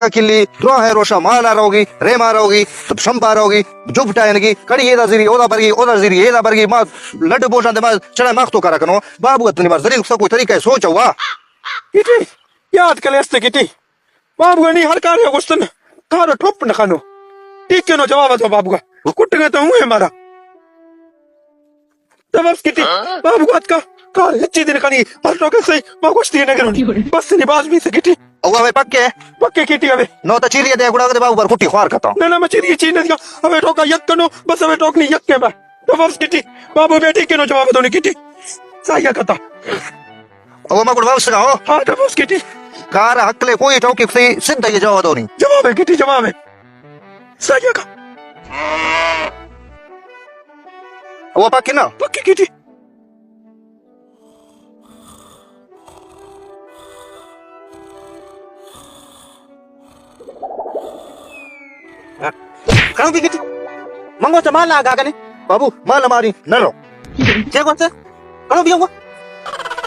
کلی، دراہیں روشا مالا روگی، ریما روگی، شمبا روگی، جب ٹائنگی، کڑی ایدا زیری، اودا برگی، اودا زیری، ایدا برگی، ما لڈ بوشاں دے ما چڑے ماخ تو کرا کنو۔ بابو اتنی بار زلیل سا کوئی طریقہ ہے سوچ ہوا۔ کٹی، یاد کلے استے کٹی۔ بابو نی ہر کارے گوشتن، کار ٹوپ نہ کنو۔ ٹھیک کنو جواب دو بابو۔ کٹگا تو ہوں ہے مارا۔ تو بس کٹی، بابو اتکا، کار ہچی دن کنی، ہر ٹوکے سے، ما گوشتی نہ کرونی۔ بس نی باز بھی سے کٹی۔ او اوے پکے؟ پکے کٹی اوے۔ نو تو چیری دے گڑا دے بابو بر کٹی خوار کتا۔ نہ، نہ، ما چیری چی نہ دیا۔ اوے ٹوکا یک کنو، بس اوے ٹوک نی یک کے با۔ تو بس کٹی، بابو بیٹی کنو جواب دونی کٹی۔ سایا کتا۔ او ما گڑ بابو سنا ہو۔ ہاں، تو بس کٹی۔ کار حق لے کوئی ٹوکی سی سدھا یہ جواب دونی۔ جواب ہے کٹی، جواب ہے۔ سایا کا۔ او پکے نا؟ پکے کٹی۔ کھڑو بھی کٹی۔ منگو چا مال آگا کنے۔ بابو، مال ہماری نہ رو۔ چے گوتے؟ کھڑو بھی ہوں گا۔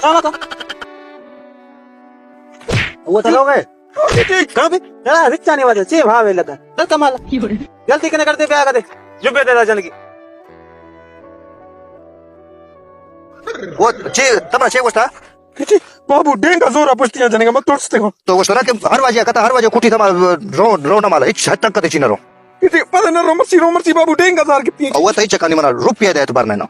سلام کا۔ وہ تو لوگ ہے۔ کھڑو بھی۔ تیرا رچا نہیں واجہ، چے بھاوے لگا۔ دل کمال۔ غلطی کنے کرتے پہ آگا دے۔ جو پہ تیرا جنگی۔ وہ چے، تمہارا چے گوشتا؟ کچی بابو ڈینگا زورا پشتیاں جنگا مت ترستے ہو۔ تو گوشتو نا کہ ہر واجہ کتا، ہر واجہ کٹی تما رو، رو نہ مالا، ہچ حد تک کتے چی نہ رو۔ کچی پتہ نہ رو مرسی، رو مرسی بابو ڈینگا زار کتی۔ او تئی چکانی منا روپیہ دے اعتبار نہ نا۔